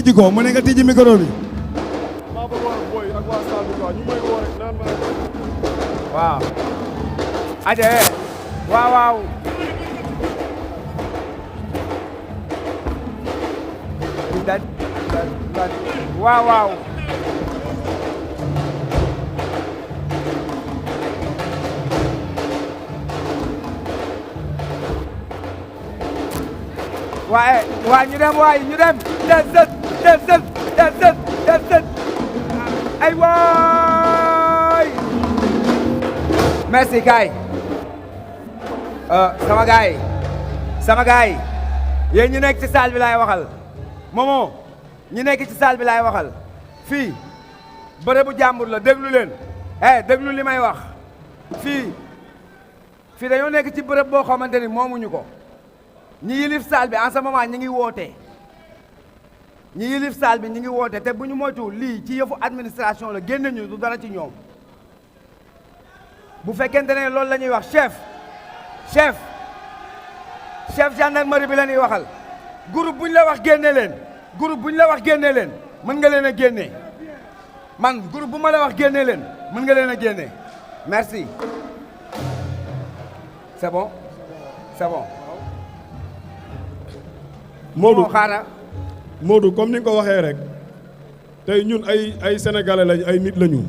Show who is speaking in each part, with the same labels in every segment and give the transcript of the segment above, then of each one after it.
Speaker 1: tijji ko mu ne nga tijji micro bi.
Speaker 2: maa bëggoon booy ak waa salle bi quoi ñu may woo rek naan ma.
Speaker 3: waaw. aja waaw waaw. waaw waaw. waa ñu dem waay ñu dem des ay waay merci gaay sama gaay yéen ñu nekk ci salle bi laay waxal Momo ñu nekk ci salle bi laay waxal fii bërëbu jàmbur la déglu leen déglu li may wax fii dañoo nekk ci bërëb boo xamante ni moomuñu ko ñi yilif salle bi en ce moment ñi ngi woote ñi yilif salle bi ñi ngi woote te bu ñu moytu lii ci yëfu administration la génn ñu du dara ci ñoom bu fekkente ne loolu la ñuy wax chef gendarmerie bi la ñuy waxal groupe bu ñu la wax génne leen groupe bu ñu la wax génne leen mën nga leen a génne man groupe bu ma la wax génne leen mën nga leen a génne merci c'est bon
Speaker 2: Modou comme ni nga ko waxee rek tey ñun ay sénégalais lañ ay nit lañu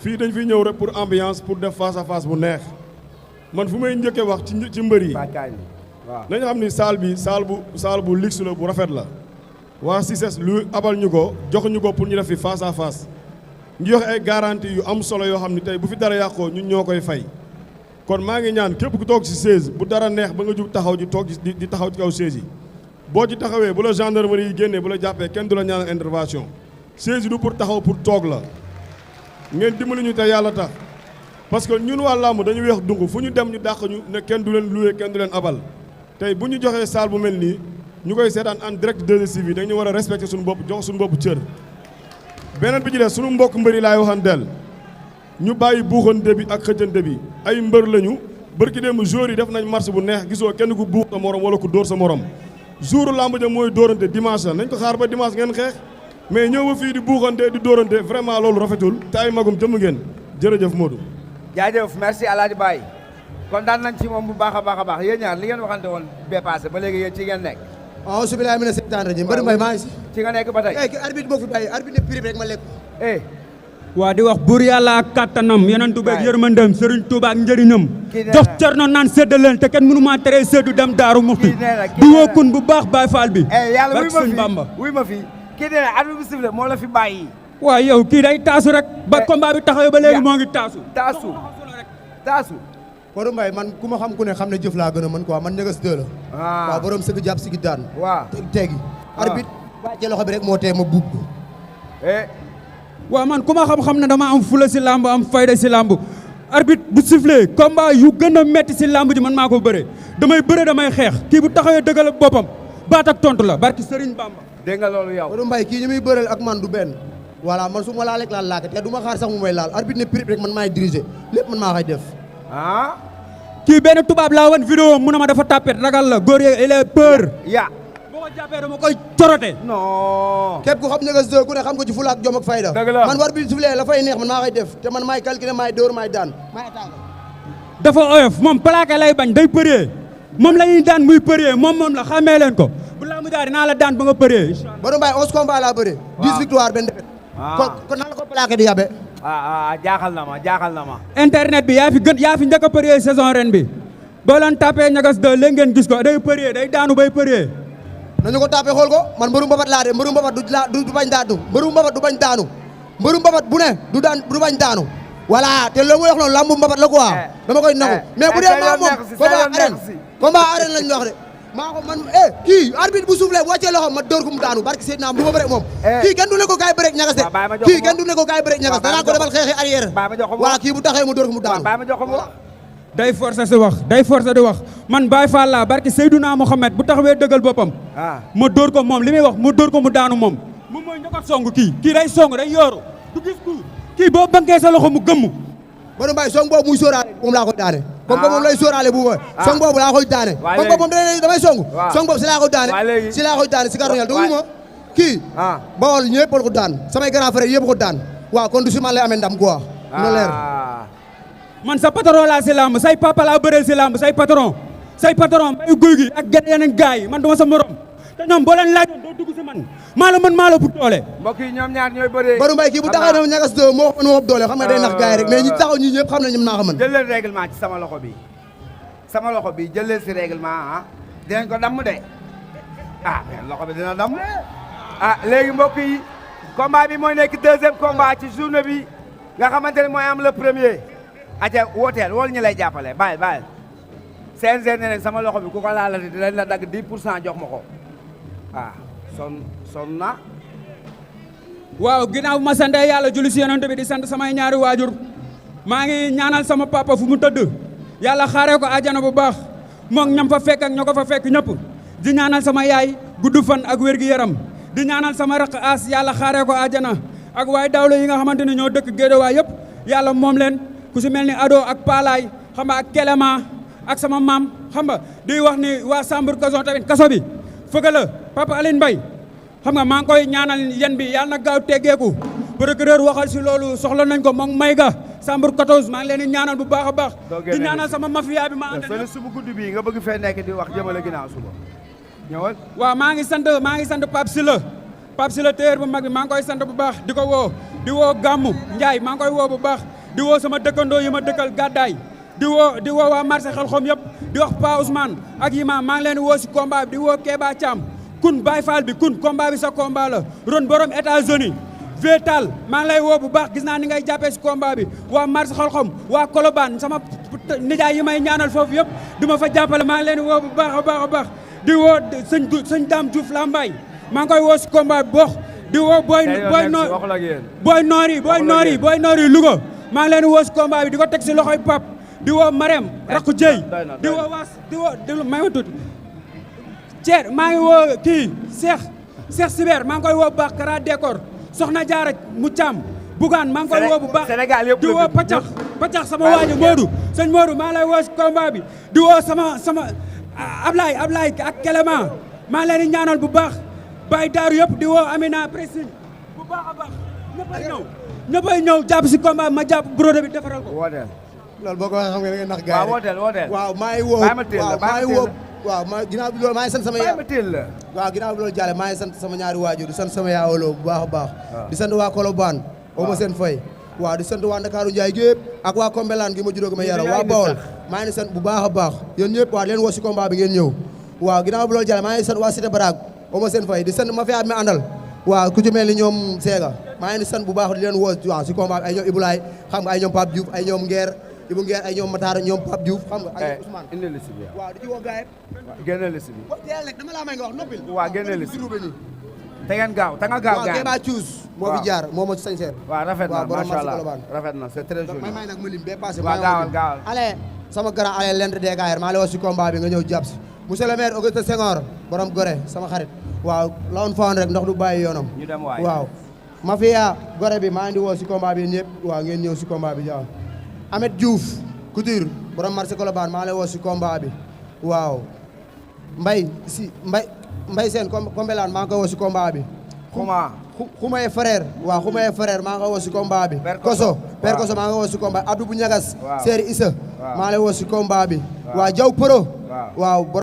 Speaker 2: fii dañ fi ñëw rek pour ambiance pour def face à face bu neex man fu may njëkkee wax ci mbër yi nañu xam ni salle bu luxe la bu rafet la waa CICES lu abal ñu ko jox ñu ko pour ñu def fi face à face ñu joxe ay garantie yu am solo yoo xam ni tey bu fi dara yàqoo ñun ñoo koy fay kon maa ngi ñaan képp ku toog ci chaise bu dara neex ba nga jug taxaw di toog di taxaw ci kaw chaise yi boo ci taxawee bu la gendarmerie yi génnee bu la jàppee kenn du la ñaanal intervention chaise yi du pour taxaw pour toog la ngeen dimbali ñu te yàlla tax parce que ñun waa làmb dañu weex dung fu ñu dem ñu dàq ñu ne kenn du leen loué kenn du leen abal tey bu ñu joxee salle bu mel nii ñu koy seetaan en direct 2STV yi dañu war a respecter suñu bopp jox suñu bopp cër beneen bi ci des suñu mbokk mbëri laay waxanteel ñu bàyyi buuxante bi ak xëccante bi ay mbër lañu bërki démb joueurs yi def nañ marche bu neex gisoo kenn ku buux sa morom wala ku dóor sa morom jour lamb ja mooy dóorante dimanche la nañ ko xaar ba dimanche ngeen xeex mais ñëw ba fii di buuxante di dóorante vraiment loolu rafetul te ay magum jëmm ngeen jërëjëf Modou.
Speaker 3: jaajëf merci Alaaji Bayi kontaan nañ ci moom bu baax a baax yéen ñaar li ngeen waxante woon bee passé ba léegi yéen ci ngeen nekk.
Speaker 4: waaw su bilaay mi ne seetaan rajo mbëri mbay maa ngi si.
Speaker 3: ci nga nekk ba tey.
Speaker 4: ki arbitre moo fi bàyyi arbitre ne prix rek ma lekk.
Speaker 5: waa di wax buur yàlla ak kattanam yeneen tubeeg yërmandem Serigne Touba ak njëriñam jox cerno naan séddaleen te kenn mënu maa teree séddu dem daaru muxti di wokkun bu baax Baay Faal bi barke Sëñ Bamba
Speaker 3: wuy ma fi kii nee na arbitre bi sifflé moo la fi bàyyi
Speaker 5: waaw yow kii day taasu rek ba combat bi taxawee ba léegi moo ngi
Speaker 3: taasu
Speaker 4: Modou Mbaye man ku ma xam ku ne xam ne jëf laa gën a mën quoi man ñëgas dë la waaw borom sëgg jàpp sigi daan
Speaker 3: waaw
Speaker 4: teegi arbitre wàcce loxo bi rek moo tee ma buub
Speaker 5: waaw man ku ma xam-xam ne dama am fula si lamb am fayda si lamb arbitre bu sifflé combat yu gën a metti si lamb ji man maa ko bëre damay xeex kii bu taxawee dëggal ak boppam baat ak tontu la barki Serigne Bamba
Speaker 3: dégg nga loolu yow
Speaker 4: Modou Mbaye kii ñu muy bëreel ak man du benn voilà man su ma laal rek laal laake te du ma xaar sax mu may laal arbitre ne prip rek man maay diriger lépp man maa koy def
Speaker 5: kii benn tubaab laa wan vidéo mu ne ma dafa tapet ragal la góor yeeg il est peur boo ko jàppee dama koy corote
Speaker 3: non
Speaker 4: képp ku xam ñëgas dë ku ne xam ko ci fula ak jom ak fayda man war bi suflee la fay neex man maa koy def te man maay calculer maay dóor maay daan maay attaqué
Speaker 5: dafa oyof moom plaqué lay bañ day përee moom la ñuy daan muy përee moom la xamee leen ko bu laa mu jaar dinaa la daan ba nga përee
Speaker 4: Modou Mbaye 11 combats laa bëre 10 victoire benn défaite kon nan la ko plaqué di yabe
Speaker 3: jaaxal na ma
Speaker 5: internet bi yaa fi njëkk a përee saison ren bi boo leen tapé ñagas de léegi ngeen gis ko day përee day daanu bay përee
Speaker 4: nañu ko tapé xool ko man mbëru mbabat laa de mbëru mbabat du bañ daanu mbëru mbabat du bañ daanu mbëru mbabat bu ne du bañ daanu voilà te loolu muy wax noonu lambu mbabat la quoi dama koy nangu mais bu dee maa moom combat arène lañ wax de maa ko man kii arbitre bu soufflé bu wàccee loxo ma dóor ko mu daanu barki Seydina am du ma bëre moom kii kenn du ne ko kaay bëre ñagas de kii kenn du ne ko kaay bëre ñagas danaa ko defal xeexi arrière voilà kii bu taxee mu dóor ko mu daanu
Speaker 5: day forcé si wax day forcé di wax man Baye Fall laa barki Seydouna Mohamed bu taxawee dëggal boppam ma dóor ko moom li muy wax ma dóor ko mu daanu moom mooy njëkk a song kii day song day yooru du gis ku kii boo bankee sa loxo mu gëmm
Speaker 4: Modou Mbaye song boobu muy sóoraale moom laa koy daane comme que moom lay sóoraale bu ma song boobu laa koy daane comme que moom damay song boobu si laa koy daane si kàddu yàlla déglu ma kii Bawol ñëpp ko daan samay grand frère yëpp ko daan waaw kon du si man lay amee ndam quoi na leer
Speaker 5: man sa patron laa si lamb say papa laa bëreel si lamb say patron Bayi guy gi ak genn yeneen gars yi man duma sa morom te ñoom boo leen laajoon doo dugg si man maa la mën maa la bu doole
Speaker 3: mbokk yi ñoom ñaar ñooy bëree
Speaker 4: Baru Mbaye kii bu taxaw na ñagas do moo mën moo doole xam nga day nax gars yi rek mais ñi taxaw ñi ñëpp xam na ñoom naa ko mën
Speaker 3: jël leen règlement ci sama loxo bi jël leen si règlement dinañ ko damm de mais loxo bi dina damm léegi mbokk yi combat bi mooy nekk deuxième combat ci journée bi nga xamante ne mooy am le premier aca wooteel wool ñu lay jàppale bàyyi CNG ne leen sama loxo bi ku ko laalati dinañ la dagg 10% jox ma ko son na
Speaker 5: waaw ginnaaw bu ma sante yàlla julli si yonent bi di sant samay ñaari waajur maa ngi ñaanal sama papa fu mu tëdd yàlla xaaree ko àjjana bu baax moom ñam fa fekk ak ñoo ko fa fekk ñëpp di ñaanal sama yaay gudd fan ak wér-gi-yaram di ñaanal sama raq as yàlla xaaree ko àjjana ak waaye dawlo yi nga xamante ne ñoo dëkk Géejawaay yëpp yàlla moom leen ku si mel ni Ado ak Palaay xam nga ak Kelema ak sama maam xam nga di wax ni waa Sambour kaso bi fëgg la Papa Aline Mbaye xam nga maa ngi koy ñaanal yen bi yàlla na gaaw teggeeku procureur waxal si loolu soxla nañ ko moom may ga Sambour 14 maa ngi leen di ñaanal bu baax a baax di ñaanal sama mafia bi ma àndal
Speaker 3: suba guddi bi nga bëgg fee nekk di wax jëmale ginnaaw suba ñëwal
Speaker 5: waaw maa ngi sant Pape Sylla téer bu mag bi maa ngi koy sant bu baax di ko woo di woo Gammu Ndiaye maa ngi koy woo bu baax di woo sama dëkkandoo yi ma dëkkal gàddaay di woo waa marché Xelxom yëpp di wax Pa Ousmane ak yi maa ngi leen di woo si combat bi di woo Kéba Thiam kun Baye Fall bi kun combat bi sa combat la ron borom États-Unis Vétal maa ngi lay woo bu baax gis naa ni ngay jàppee si combat bi waa marché Xelxom waa Colobane sama nijaay yi may ñaanal foofu yëpp di ma fa jàppale maa ngi leen di woo bu baax a baax di woo sëñ Dame Diouf Lambaye maa ngi koy woo si combat bi di woo booy noor yi Louga maa ngi leen di woo si combat bi di ko teg si loxoy pap di woo Marème rakku Dieye di woo may ma tuuti Thier maa ngi woo kii Cheikh Siber maa ngi koy woo bu baax Kara Décor Soxna Jaara mu Thiam Bougane maa ngi koy woo bu baax di woo Paccax sama waaji Modou sëñ Modou maa ngi lay woo si combat bi di woo sama Ablaye ak Kéléma maa ngi leen di ñaanal bu baax Baye Daaru yëpp di woo Amina Pressine bu baax a baax ñëppay ñëw jàpp si combat ma jàpp brode bi defaral ko.
Speaker 3: wooteel.
Speaker 4: loolu boo ko waxee xam nga da ngay nax gars yi.
Speaker 3: waaw wooteel.
Speaker 4: waaw maa ngi woo waaw ginnaaw bi loolu maa ngi sant sama waaw ginnaaw bi loolu jàlle maa ngi sant sama ñaari waajur di sant sama yaawaloo bu baax a baax di sant waa Colobane oo ma seen fay waaw di sant waa Ndakaaru Njaay gépp ak waa Kombelaan gi ma juróo gi ma yaram waa Bawol maa ngi sant bu baax a baax yéen ñëpp waa leen woo si combat bi ngeen ñëw waaw ginnaaw bi loolu jàlle maa ngi sant waa Cité Baraag oo ma seen fay di sant mafia bi ma àndal waaw ku ci mel ni ñoom Séga maa ngi sant bu baax di leen woo waaw si combat bi ay ñoom Ibulaay xam nga ay ñoom Pape Diouf ay ñoom Nguer Ibou Nguer ay ñoom Matar ñoom Pape Diouf xam nga ay Ousmane
Speaker 3: indi liste bi
Speaker 4: waaw di ci woo gaay
Speaker 3: génne liste bi
Speaker 4: dama laa may nga wax noppil
Speaker 3: waaw génne liste te ngeen gaaw te nga gaaw
Speaker 4: waaw Kéba Thious moo fi jaar moo ma sincère
Speaker 3: waaw rafet na macha allah rafet na c'est très joli
Speaker 4: may nag ma lim bee passé
Speaker 3: waaw gaawal
Speaker 4: allez sama grand allez lent DKR maa lay wax si combat bi nga ñëw jàpp si monsieur le maire Auguste Senghor borom Gorée sama xarit waaw la woon fawoon rek ndox du bàyyi yoonam
Speaker 3: ñu dem waay
Speaker 4: waaw mafia Gorée bi maa ngi di woo si combat bi ñëpp waaw ngeen ñëw si combat bi jaaw Ahmed Diouf Couture borom marché Colobane maa lay woo si combat bi waaw Mbay Sène Kombelaan maa ngi koy woo si combat bi Xumaye frère waaw Xumaye frère maa ngi koy woo si combat bi Koso Père Koso maa ngi woo si combat Abdou bu Ñagas Seeri Issa maa lay woo si combat bi waaw Jaw Pro waaw